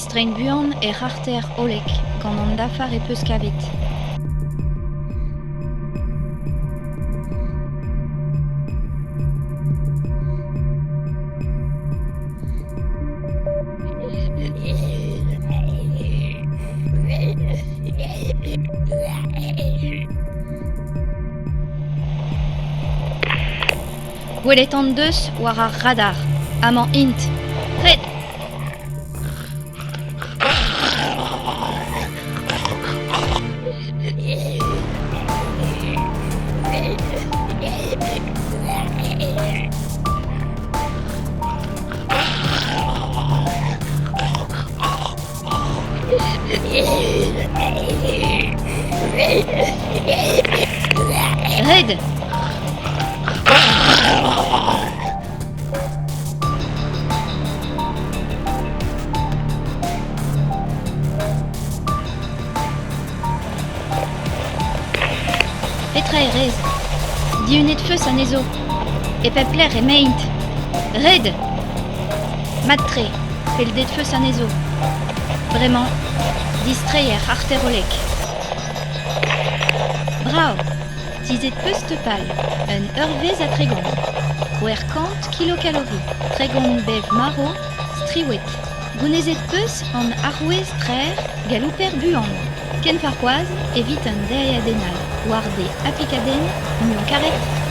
Distreiñ buan er c'harter hollek gant an dafar ez peus kavet. Gwelet en deus war ar radar. Amañ int. Ret Red! Petra e rez? Dihunet feus anezho. E pep lec'h emaint. Red! Mat-tre, pelldet feus anezho. Bremañ, distreiñ er c'harter hollek. Brav! Tizhet 'peus Tepal, un eurvezh ha 30. 600 kilokalori, 30 bev marv, striwet. Gounezet 'peus an arouez trec'h galouper buan. Ken warc'hoazh evit un deiziadenn all war de aplikadenn muiañ-karet.